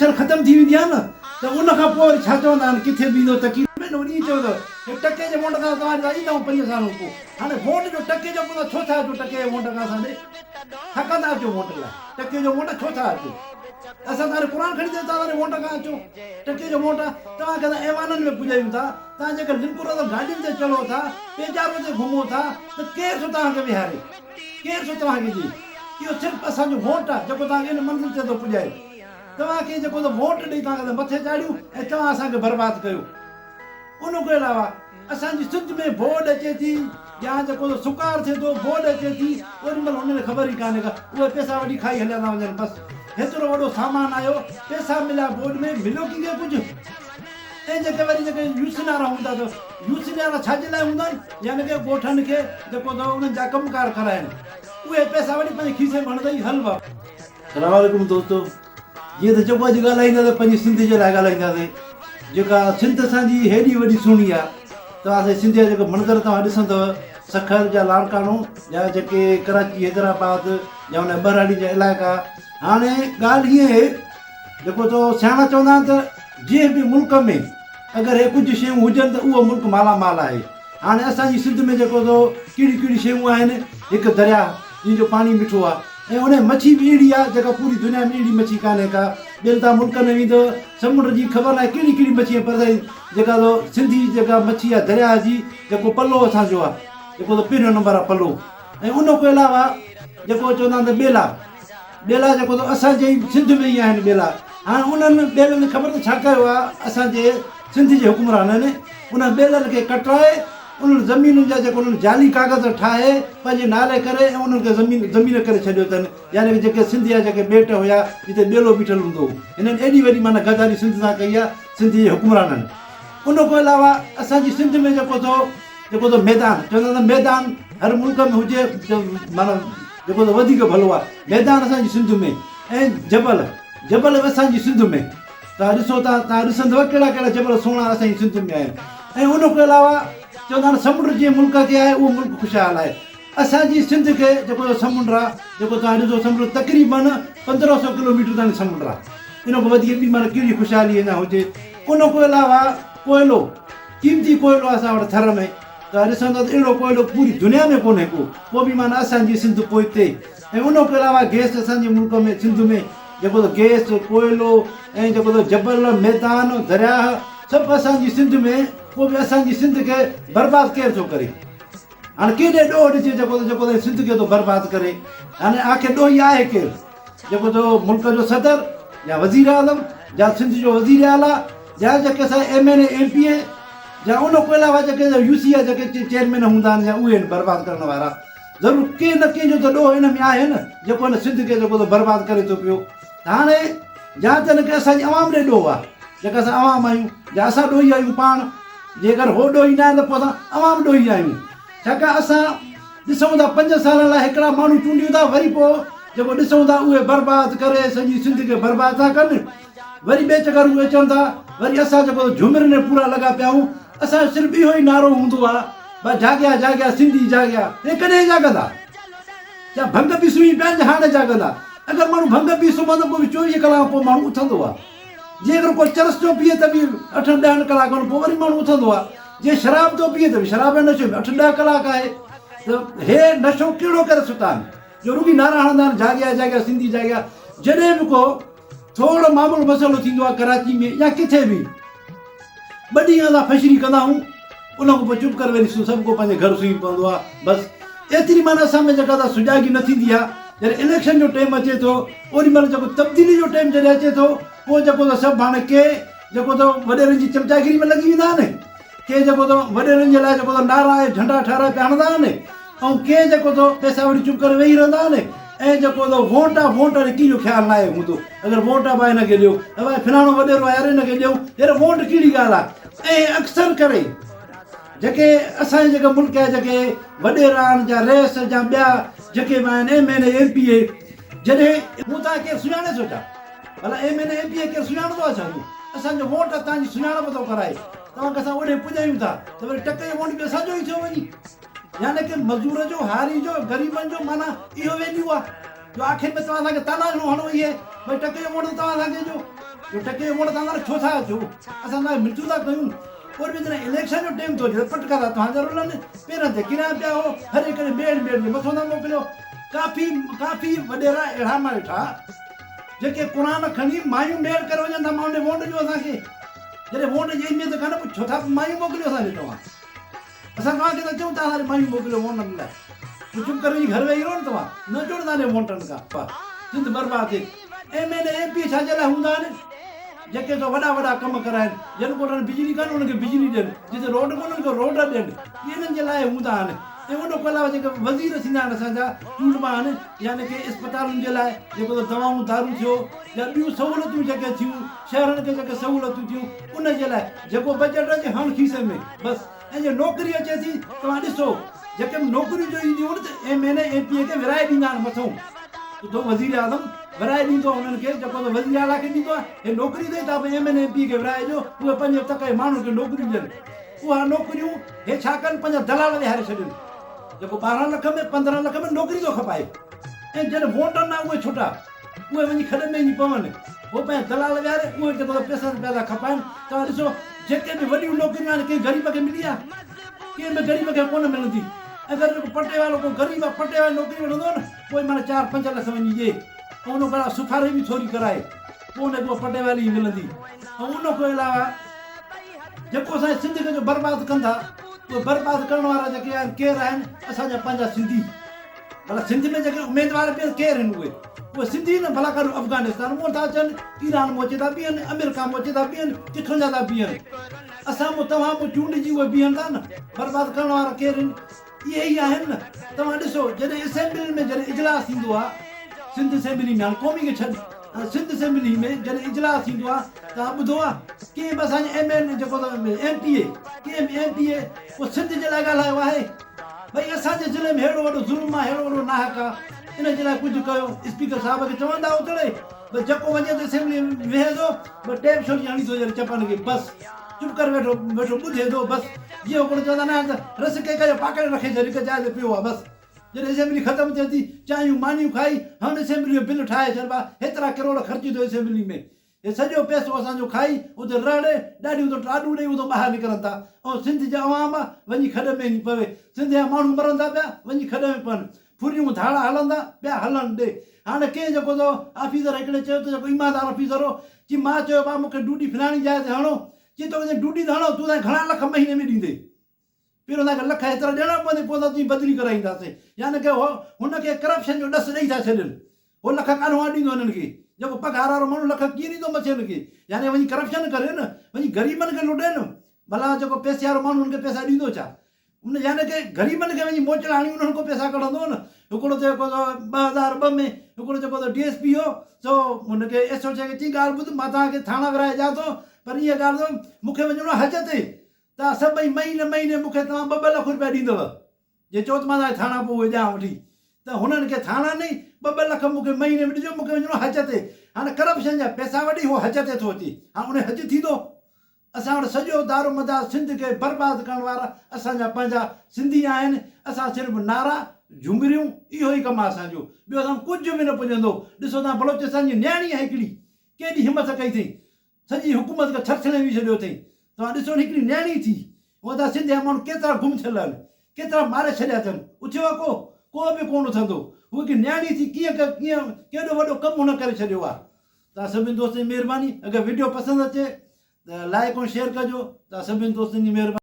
Election ختم ٿي ويندي آهي نه ته ان کان پوء وري ڇا چوندا آهن ڪٿي به ايندو تقرير ۾ نه وري ائين چوندو هي ٽڪي جي وونٽ کان توهان ڏي ايندا آهيون پنج سالن کان پوء هاڻي وونٽ جو ٽڪي جو پوندو ڇو ٿا اچو ٽڪي جي وونٽ کان اسان ڏي ڇا ڪندا اچو وونٽ لاء ٽڪي جو وونٽ ڇو ٿا اچو اسان توهان قرآن کڻي چيو توهان وونٽ کان اچو ٽڪي جو وونٽ آهي توهان کي اسان ايوانن ۾ پڄايون ٿا توهان جيڪر لنڪ روڊ گاڏين تي چڙهو ٿا پيجارو تي گهمو ٿا ته ڪير ٿو توهان کي ويهاري ڪير ٿو توهان کي ڏئي اهو صرف اسان جو وونٽ آهي جيڪو توهان کي ان منزل تي ٿو پڄائي. توهان کي جيڪو ته ووٽ ڏئي توهان کي مٿي چاڙهيون ۽ توهان اسان کي برباد ڪيو. ان کان علاوه اسان جي سنڌ ۾ بوڏ اچي ٿي يا جيڪو ته سڪار ٿئي ٿو بوڏ اچي ٿي اوڏي مهل انهن کي خبر ئي ڪانهي ڪا اهي پئسا وٺي کائي هليا ٿا وڃن بس هيترو وڏو سامان آيو پئسا مليا بوڏ ۾ مليو ڪنهن کي ڪجهه ۽ جيڪي وري جيڪي يوسين وارا هوندا ته يوسين وارا ڇا جي لاء هوندا آهن يعني ڪي ڳوٺن کي جيڪو ته انهن جا ڪم ڪار ڪرائن اهي پئسا وٺي پنهنجي کيسي ۾ هڻندئي هل بابا. سلام عليڪم دوستو جيئن ته چئبو اڄ ڳالهائينداسين پنهنجي سنڌ جي لاء ڳالهائينداسين جيڪا سنڌ اسان جي هيڏي وڏي سهڻي آهي توهان اسان سنڌ جا جيڪا منظر توهان ڏسندو سکر جا لاڙڪاڻو يا جيڪي ڪراچي حيدرآباد يا ان ٻهراڙي جا علائقا هاڻي ڳالهه هيئن آهي جيڪو تو سياڻا چوندا آهن ته جنهن به ملڪ ۾ اگر هي ڪجهه شيون هجن ته اهو ملڪ مالا مال آهي هاڻي اسان جي سنڌ ۾ جيڪو سو ڪهڙيون ڪهڙيون شيون آهن، هڪ درياهه جنهن جو پاڻي مٺو آهي ۽ انهي مڇي به اهڙي آهي جيڪا پوري دنيا ۾ اهڙي مڇي ڪانهي ڪا، ٻين تان ملڪن ۾ ويندؤ سمنڊ جي خبر ناهي ڪهڙي ڪهڙي مڇي آهي پر سائين جيڪا سو سنڌي جيڪا مڇي آهي درياهه جي جيڪو پلو اسان جو آهي جيڪو سو پهريون نمبر آهي پلو ۽ ان کان علاوه جيڪو چوندا آهن ته ٻيلا ٻيلا جيڪو سو اسان جي سنڌ ۾ ئي آهن ٻيلا هاڻي انهن ٻيلن خبر ته ڇا ڪيو آهي اسان جي سنڌ جي حڪمرانن انهن ٻيلن کي ڪٽرائي انهن زمينن جا جيڪو انهن جعلي ڪاغذ ٺاهي پنهنجي نالي ڪري ۽ انهن کي زمين زمين ڪري ڇڏيو اٿن يعني ڪه جيڪي سنڌ جا جيڪي ٻيٽ هيا جتي ٻيلو بيٺل هوندو هو هنن ايڏي وڏي معنيٰ غداري سنڌ سان ڪئي آهي سنڌ جي حڪمرانن ان کان علاوه اسان جي سنڌ ۾ جيڪو ٿو جيڪو ٿو ميدان چوندا ته ميدان هر ملڪ ۾ هجي معنيٰ جيڪو ته وڌيڪ ڀلو آهي ميدان اسان جي سنڌ ۾ ۽ جبل جبل به اسان جي سنڌ ۾ توهان ڏسو ٿا توهان ڏسندؤ ڪهڙا ڪهڙا جبل سهڻا اسان جي سنڌ ۾ آهن ۽ ان کان علاوه چوندا آهن سمنڊ جنهن ملڪ کي آهي اهو ملڪ خوشحال آهي اسان جي سنڌ کي جيڪو سمنڊ آهي جيڪو توهان ڏسو سمنڊ تقريبن 1500 ڪلوميٽر تائين سمنڊ آهي ان کان وڌيڪ ٻي معنيٰ ڪهڙي خوشحالي اڃا هجي ان کان علاوه ڪوئلو قيمتي ڪوئلو آهي اسان وٽ ٿر ۾ توهان ڏسندؤ ته اهڙو ڪوئلو پوري دنيا ۾ ڪونهي ڪو پوء به معنيٰ اسان جي سنڌ پوئتي ۽ ان کان علاوه گئس اسان جي ملڪ ۾ سنڌ ۾ جيڪو ته گئس، ڪوئلو ۽ جيڪو ته جبل، ميدان، درياهه سڀ اسان جي سنڌ ۾ پوء به اسان جي سنڌ کي برباد ڪير ٿو ڪري؟ هاڻي ڪيڏي ڏوهه ڏجي جيڪو ته جيڪو ته سنڌ کي ٿو برباد ڪري؟ هاڻي آخر ڏوهي آهي ڪير؟ جيڪو ته ملڪ جو صدر يا وزير اعظم يا سنڌ جو وزير اعليٰ يا جيڪي اسان M N A M P A يا ان کان علاوه جيڪي يو سي جا جيڪي چيئرمين هوندا آهن يا اهي آهن برباد ڪرڻ وارا. ضرور ڪنهن نه ڪنهن جو ته ڏوهه ان ۾ آهي نه جيڪو هن سنڌ کي جيڪو ته برباد ڪري ٿو پيو ته هاڻي يا ته هن کي اسان جي عوام ڏي ڏوهه آهي جيڪا اسان عوام آهيون يا اسان ڏوهي آهيون پاڻ جيڪر هو ڏوهي نه آهن ته پوء اسان عوام ڏوهي آهيون ڇاڪاڻ اسان ڏسون ٿا پنج سالن لاء هڪڙا ماڻهو چونڊيون ٿا وري پوء جيڪو ڏسون ٿا اهي برباد ڪري سڄي سنڌ کي برباد ٿا ڪن وري ٻئي چڪر اهي اچن ٿا وري اسان جيڪو جهومرن ۾ پورا لڳا پيا آهيون اسان جو صرف اهو ئي نعرو هوندو آهي بس جاڳيا جاڳيا سنڌي جاڳيا هي ڪڏهن جاڳندا ڇا ڀنگ پي سمهي پيا آهن ڇا هاڻي جاڳندا اگر ماڻهو ڀنگ پي سمهندو پوء به 24 ڪلاڪ پوء ماڻهو اٿندو آهي جي اگر ڪو چرس ٿو پيئي ته به اٺن ڏهن ڪلاڪن پوء وري ماڻهو اٿندو آهي جي شراب ٿو پيئي ته به شراب جو نشو به اٺ ڏهه ڪلاڪ آهي ته هي نشو ڪهڙو ڪري ستا آهن جو رڳي نعرا هڻندا آهن جاڳيا جاڳيا سنڌي جاڳيا جڏهن به ڪو ٿورو معمولو مسئلو ٿيندو آهي ڪراچي ۾ يا ڪٿي به ٻه ڏينهن اسان فشري ڪندا آهيون ان کان پوء چپ ڪري وري سڀ ڪو پنهنجي گهر سمهي پوندو آهي بس ايتري معنيٰ اسان ۾ جيڪا سجاڳي نه ٿيندي آهي جڏهن اليڪشن جو ٽيم اچي ٿو اوڏي مهل جيڪو تبديلي جو ٽيم جڏهن اچي ٿو پوء جيڪو ته سڀ هاڻي ڪي جيڪو ته وڏيرن جي چمچاگيري ۾ لڳي ويندا آهن ڪي جيڪو ته وڏيرن جي لاء جيڪو ته نعرا ۽ جهنڊا ٺهرائي پيا هڻندا آهن ۽ ڪي جيڪو ته پئسا وٺي چپ ڪري ويهي رهندا آهن ۽ جيڪو ته ووٽ آ ووٽ وري ڪنهن جو خيال ناهي هوندو اگر ووٽ آ ڀاء هن کي ڏيو ته ڀاء فلاڻو وڏيرو آ يار هن کي ڏيون يار ووٽ ڪهڙي ڳالهه آ ۽ اڪثر ڪري جيڪي اسان جي جيڪي ملڪ جا جيڪي وڏيرا آهن يا رئيس يا ٻيا جيڪي به آهن M N A M P A جڏهن مون توهان کي سڃاڻي ٿو ڇا ڀلا M N A M P A ڪير سڃاڻندو آ ڇا هو اسان جو ووٽ توهان جي سڃاڻپ ٿو ڪرائي توهان کي اسان اوڏي پڄايون ٿا ته وري ٽڪ جو ووٽ به اسان جو ئي ٿيو وڃي يعني ڪه مزور جو، هاري جو، غريبن جو معنيٰ اهو ويليو آ جو آخر ۾ توهان اسان کي طعنا گهڻو هڻو اهي ڀئي ٽڪي جو ووٽ ته توهان اسان کي ڏيو. جو ٽڪي جو ووٽ توهان لاء ڇو ٿا اچو؟ اسان توهان کي منٿون ٿا ڪيون. پوء به جڏهن اليڪشن جو ٽيم ٿو اچي ته پٽڪا ٿا توهان جا رلن، پيرن تي ڪريا پيا هو، هر هڪ کي ميڙ ميڙ جي مٿو ٿا موڪليو. ڪافي ڪافي وڏيرا اهڙا مان ڏٺا جيڪي قرآن کڻي مايون ميڙ ڪري وڃن ٿا ماڻهن ڏي ووٽ ڏيو اسان کي. جڏهن ووٽ جي اهميت ڪانه پوء ڇو ٿا مايون موڪليو اسان ڏي توهان. اسان توهان کي ٿا چئون ته اسان ڏي مايون موڪليو ووٽن لاء. پوء چپ ڪري وڃي گهر ويهي رهو نه توهان. نه اچو نه توهان ڏي ووٽن کان. سنڌ برباد ٿئي. M N A M P A ڇا جي لاء هوندا آهن؟ جيڪي سو وڏا وڏا ڪم ڪرائن. جن ڳوٺن ۾ بجلي ڪانه انهن کي بجلي ڏين. جتي روڊ ڪونهن انهن کي روڊ ڏين. اهي انهن جي لاء هوندا آهن. ۽ ان کان علاوه جيڪي وزير ٿيندا آهن اسان جا چونڊبا آهن يعني ڪي اسپتالن جي لاء جيڪو ته دوائون دارون ٿيو يا ٻيون سهولتون جيڪي ٿيون شهرن کي جيڪي سهولتون ٿيون ان جي لاء جيڪو بجيٽ اچي هڻ کيسي ۾ بس ۽ جي نوڪري اچي ٿي توهان ڏسو جيڪي به نوڪريون جو اينديون آهن ته M N A M P A کي ورهائي ڏيندا آهن مٿئون ته وزير اعظم ورهائي ڏيندو آهي انهن کي جيڪو ته وزير اعليٰ کي ڏيندو آهي هي نوڪري اٿئي ته به M N A M P A کي ورهائي ڏيو اهي پنهنجي تڪ جي ماڻهن کي نوڪريون ڏين اها نوڪريون هي ڇا ڪن پنهنجا دلال ويهاري ڇڏين جيڪو 12 لک ۾ 15 لک ۾ نوڪري ٿو کپائي ۽ جن ووٽ نه اهي ڇٽا اهي وڃي کڏ ۾ وڃي پون هو پنهنجا دلال ويهاري اهي جيڪو ته پئسا پيا ٿا کپائن توهان ڏسو جيڪي به وڏيون نوڪريون آهن ڪنهن غريب کي ملي آهي ڪنهن به غريب کي ڪونه ملندي اگر جيڪو پٽيوالو ڪو غريب آهي پٽيوالي نوڪري وٺندو نه پوء معنيٰ چار پنج لک وڃي ڏي ۽ ان کان علاوه سفارش به ٿوري ڪرائي پوء ان کي اها پٽيوالي ئي ملندي ۽ ان کان علاوه جيڪو اسان جي سنڌ کي جو برباد ڪن ٿا اهي برباد ڪرڻ وارا جيڪي آهن ڪير آهن اسان جا پنهنجا سنڌي ڀلا سنڌ ۾ جيڪي اميدوار پيل ڪير آهن اهي اهي سنڌي نه ڀلا ڪاڏو افغانستان مون ٿا اچن ايران مون اچي ٿا بيهن آمريڪا مون اچي ٿا بيهن ڪٿون جا ٿا بيهن اسان مون توهان مون چونڊجي اهي بيهن ٿا نه برباد ڪرڻ وارا ڪير آهن اهي ئي آهن نه توهان ڏسو جڏهن اسيمبلين ۾ جڏهن اجلاس ٿيندو آهي سنڌ اسيمبلي ۾ هاڻي قومي کي ڇڏ هاڻي سنڌ اسيمبلي ۾ جڏهن اجلاس ٿيندو آهي توهان ٻڌو آهي ڪنهن به اسان جي ايم اين جيڪو ايم پي اي ڪنهن به ايم پي اي ڪو سنڌ جي لاء ڳالهايو آهي ڀئي اسان جي ضلعي ۾ ههڙو وڏو ظلم آهي ههڙو وڏو ناحق آهي ان جي لاء ڪجهه ڪيو اسپيڪر صاحب کي چوندا اتڙي بس جيڪو وڃي ٿو اسيمبلي ۾ ويهي ٿو بس ٽيپ ڇوڙي هڻي ٿو ڄڻ چپن کي بس چپ ڪري ويٺو ويٺو ٻڌي ٿو بس جيئن هڪڙو چوندا نه آهن ته رس ڪيڪ جو پاڪيٽ رکي ڇڏ هڪ جاء تي پيو آهي بس جڏهن اسيمبلي ختم ٿئي ٿي چانهيون مانيون کائي هڻ اسيمبلي جو بل ٺاهي ڇڏبا هيترا ڪروڙ خرچي ٿو اسيمبلي ۾ هي سڄو پئسو اسان جو کائي اتي رهڙي ڏاڍيون ٿو ٽاڏون ڏئي اتو ٻاهر نڪرن ٿا ۽ سنڌ جا عوام وڃي کڏ ۾ وڃي پوي سنڌ جا ماڻهو مرن ٿا پيا وڃي کڏ ۾ پون ڦريون ڌاڙا هلن ٿا پيا هلن ڏي هاڻي ڪنهن جيڪو تو آفيسر هڪڙي چيو ته جيڪو ايماندار آفيسر هو چي مان چيو ڀاء مون کي ڊوٽي فلاڻي جاء تي هڻو چي توکي جي ڊوٽي تي هڻو تون تائين گهڻا لک مهيني ۾ ڏيندي پهريون توهان کي لک هيترا ڏيڻا پوندي پوء اسان تنهنجي بدلي ڪرائينداسين يعني ڪه هو هن کي ڪرپشن جو ڏس ڏئي ٿا ڇڏين هو لک ڪانه هئا ڏيندو هنن کي جيڪو پگهار وارو ماڻهو لک ڪيئن ڏيندو مٿي هن کي يعني وڃي ڪرپشن ڪري نه وڃي غريبن کي لٽي نه ڀلا جيڪو پئسي وارو ماڻهو هن کي پئسا ڏيندو ڇا ان يعني ڪه غريبن کي وڃي موچڙا هڻي انهن کان پئسا ڪڍندو نه هڪڙو جيڪو 2002 ۾ هڪڙو جيڪو ڊي ايس پي هو سو هن کي ايس ايڇ کي چئي ڳالهه ٻڌ مان توهان کي ٿاڻا ورهائي ڏيان ٿو پر اها ڳالهه مون کي وڃڻو آهي حج تي توهان سڀئي مهيني مهيني مون کي توهان ٻه ٻه لک روپيا ڏيندؤ. جي چئو ته مان توهان کي ٿاڻا پوء اهي ڏيان وٺي ته هنن کي ٿاڻا نئي ٻه ٻه لک مون کي مهيني ۾ ڏجو مون کي وڃڻو آهي حج تي. هاڻي ڪرپشن جا پئسا وٺي هو حج تي ٿو اچي. هاڻي ان حج ٿيندو؟ اسان وٽ سڄو دارومدار سنڌ کي برباد ڪرڻ وارا اسان جا پنهنجا سنڌي آهن. اسان صرف نعرا، جهمريون اهو ئي ڪم آهي اسان جو. ٻيو اسان کان ڪجهه به نه پڄندو. ڏسو توهان بلوچستان جي نياڻي آهي هڪڙي ڪيڏي همٿ ڪئي اٿئي. سڄي حڪومت کي ڇرڇڻي وجهي ڇڏيو اٿئي. توهان ڏسو نه هڪڙي نياڻي ٿي. هونء ته سنڌ جا ماڻهو ڪيترا گم ٿيل آهن. ڪيترا ماري ڇڏيا اٿن. اٿيو آهي ڪو؟ ڪو به ڪونه اٿندو. هوء هڪڙي نياڻي ٿي ڪيئن ڪيئن ڪيڏو وڏو ڪم هن ڪري ڇڏيو آهي. توهان سڀني دوستن جي مهرباني. اگر وڊيو پسند اچي ته لائيڪ ۽ شيئر ڪجو. توهان سڀني دوستن جي مهرباني.